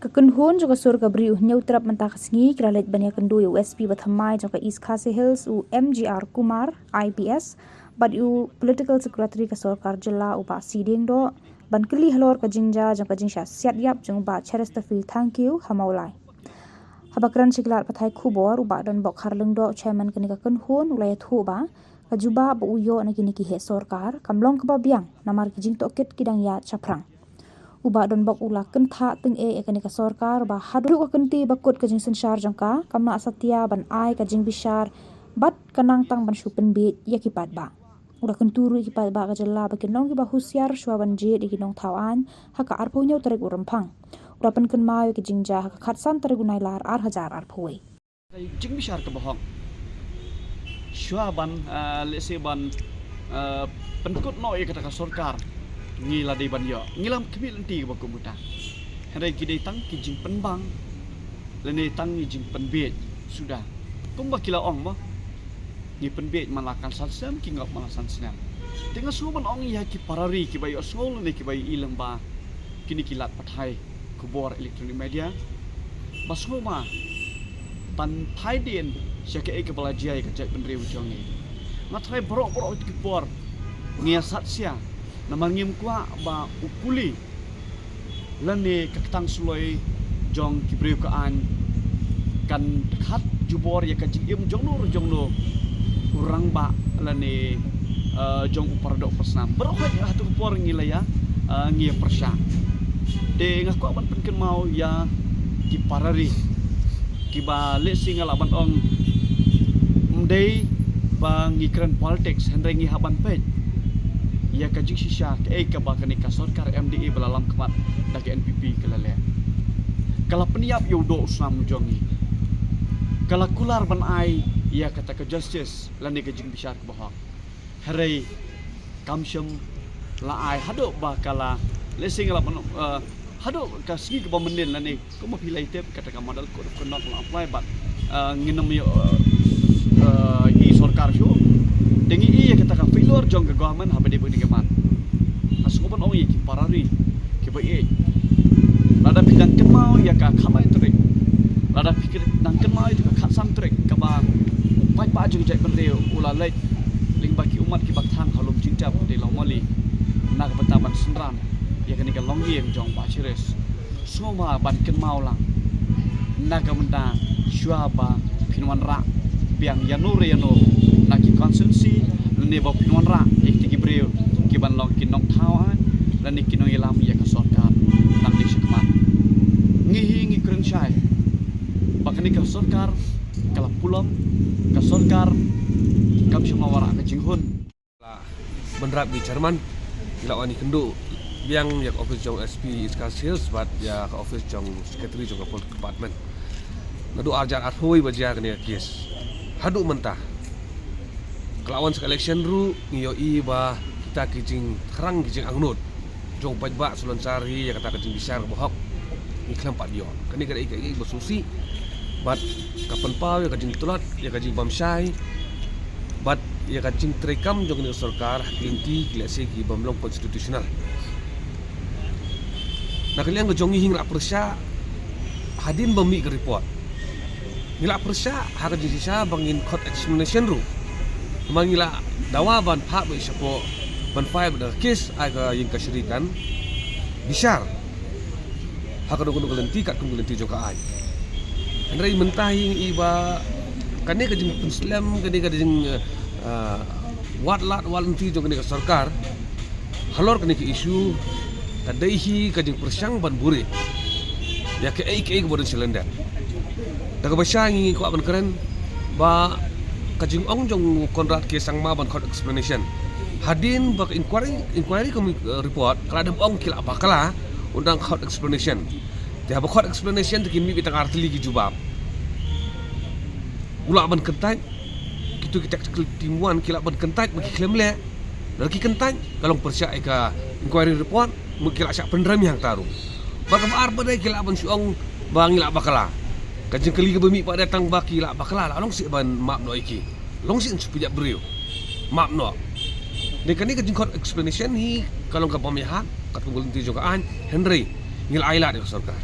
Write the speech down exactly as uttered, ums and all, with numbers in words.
Ka kynhun jong ka sur ka Bri u Hynñiewtrep mynta ka sngi ki la leit ban ïakynduh ïa u S P ba thymmai jong ka East Khasi Hills, u M G R Kumar, I P S, bad u Political Secretary ka sorkar jylla, u Bah C Diengdoh, ban kylli halor ka jingjia jong ka jingshah siat ïap jong u Bah Cheristerfield Thangkhiew ha Mawlai. Haba kren sha ki lad pathai khubor, u Bah Donbok Kharlyngdoh, chairman kane ka kynhun, u la ïathuh ba ka jubab ba u ïoh na kine ki heh sorkar kam long kaba biang, namar ki jingtohkit ki dang ïaid shaphrang. U Bah Donbok u la kynthah tyngeh ïa kane ka sorkar ba haduh ka kynti ba kut ka jingsynshar jong ka, kam lah satia ban ai ka jingbishar bad ka nang tang ban shu pynbiej ïa ki paidbah. U la kyntu ruh ïa ki paidbah ka jylla ba kin long kiba husiar shuwa ban jied ïa ki nongthaw aiñ ha ka arphew hynñiew tarik u Rymphang. U la pynkynmaw ïa ka jingjia ha ka khatsan tarik u Nailar ar hajar arphew wei. Ka jingbishar kaba hok. Shuwa ban, ah, lehse ban, ah, pynkut noh ïa kata ka sorkar, ngi la dei ban ïoh. Ngi la khmih lynti kaba kum kata. Hynrei ki dei tang ki jingpynbang lane tang ki jingpynbiej suda. Kumba ki la ong mo, ngi pynbiej man la kan san snem, ki ngop man la san snem. Te nga sngew ban ong ïa ki para ri kiba ïohsngew lane kiba ïohi lyngba kine ki lad pathai khubor electronic media, ba sngewma, ban thait dien sha kaei kaba la jia ïa ka jaitbynriew jong ngi. Nga tharai baroh baroh ki por ngi ïa sat sia, namar ngim kwah ba u puli lane ka ktang suloi jong ki briew ka aiñ kan khat jubor ïa ka jingim jong no jong no u rangbah lane, eh, jong u paradoh parsnam. Baroh khoit ha tu por ngi la ïa, eh, ngi ïa pyrshah. Te nga kwah ban pynkynmaw ïa ki para ri kiba lehse nga lah ban ong ym dei ba ngi kren politics, hynrei ngi hap ban peit ïa ka jingshisha kaei kaba kane ka sorkar M D A ba la lam khmat da ka N P P ka la leh. Ka la pynïap ïa u doh u snam u jong ngi. Ka la kular ban ai ïa kata ka justice lane ka jingbishar kaba hok. Hynrei kam shym la ai haduh ba ka la, lehse nga lah ban ong, eh, haduh ka sngi kaba mynnin lane kumba phi la tip kata ka Model Code of Conduct la apply bad, eh, ngin ym ïoh, eh, i sorkar shuh. Te ngi i ïa kata ka failure jong ka government haba dei ba dei ka man. Nga sngew ban ong ïa ki para ri kiba ïeit, lada phi dang kynmaw ïa ka khatlai tarik, lada phi dang kynmaw ïa ka khatsan tarik kaba u paidbah jong ka jaitbynriew u la leit lyngba ki ummat kiba kthang ha lum jingtep u dei Lawmali na ka bynta ban synran ïa kane ka longïing jong Bah Cheris. Sngewbha ban kynmaw lang na ka bynta shuwa ba phin wanrah biang ïano re ïano na ki constituency, lane ba phin wanrah ïa kito ki briew ki ban long ki nongthaw aiñ lane ki nongïalam ïa ka sorkar. Tang dei sha khmat ngi hi ngi kren shai ba kane ka sorkar ka la pulom, ka sorkar kam shym la wanrah ka jinghun. Bynrap ki chairman, ngi la wan ïakynduh biang ïa ka office jong S P East Khasi Hills bad ïa ka office jong secretary jong ka police department. Naduh ar hajar arphew ba jia kane ka case haduh mynta. Ka la wan sha ka election ruh ngi ïohi ba kita ki jingthrang ki jingangnud jong u paidbah shu lynshar hi ïa kata ka jingbishar kaba hok. Ngi khlem pat ïoh. Kane ka dei kaei ba sngewsih bad ka pynpaw ïa ka jingtlot, ïa ka jingbamshai bad ïa ka jingtreikam jong kane ka sorkar ha ki lynti ki lehse ki bym long constitutional. Na ka liang ka jong ngi hi ngi la pyrshah hadien ba mih ka report. Ngi la pyrshah ha ka jingshisha ba ngin khot explanation ruh. Namar ngi la dawa ban phah beit shapoh, ban file beit ka case ha ka ïing kashari kan bishar ha kano kano ka lynti katkum ka lynti jong ka aiñ. Hynrei mynta hi ngi i ba kane ka jingpynslem, kane ka jing, eh, wad lad wad lynti jong kane ka sorkar halor kane ka issue ka dei hi ka jingpyrshang ban buhrieh ïa kaei kaei kaba don sha lyndet. Da kaba shai ngi kwah ban kren ba ka jingong jong u Conrad K Sangma ban khot explanation hadien ba ka inquiry, inquiry commi-, eh, report ka la dep ong ki la bakla un dang khot explanation. Te haba khot explanation te kin mih beit tang artylli ki jubab. U lah ban kyntait, kito ki tactical team one ki lah ban kyntait ba ki khlem leh. Lada ki kyntait ka long pyrshah ïa ka inquiry report, mut ki lah shah pynrem ïa hangta ruh. Bad kaba ar pat de ki lah ban shu ong ba ngi lah bakla. Ka jingkylli kaba mih pat de tang ba ki lah bakla, la long seh ban map noh ïa ki. Long seh ban shu pynïap briew. Map noh. Dei kane ka jingkhot explanation hi ka long kaba ïahap katkum ka lynti jong ka aiñ, hynrei ngi la ailad ïa ka sorkar.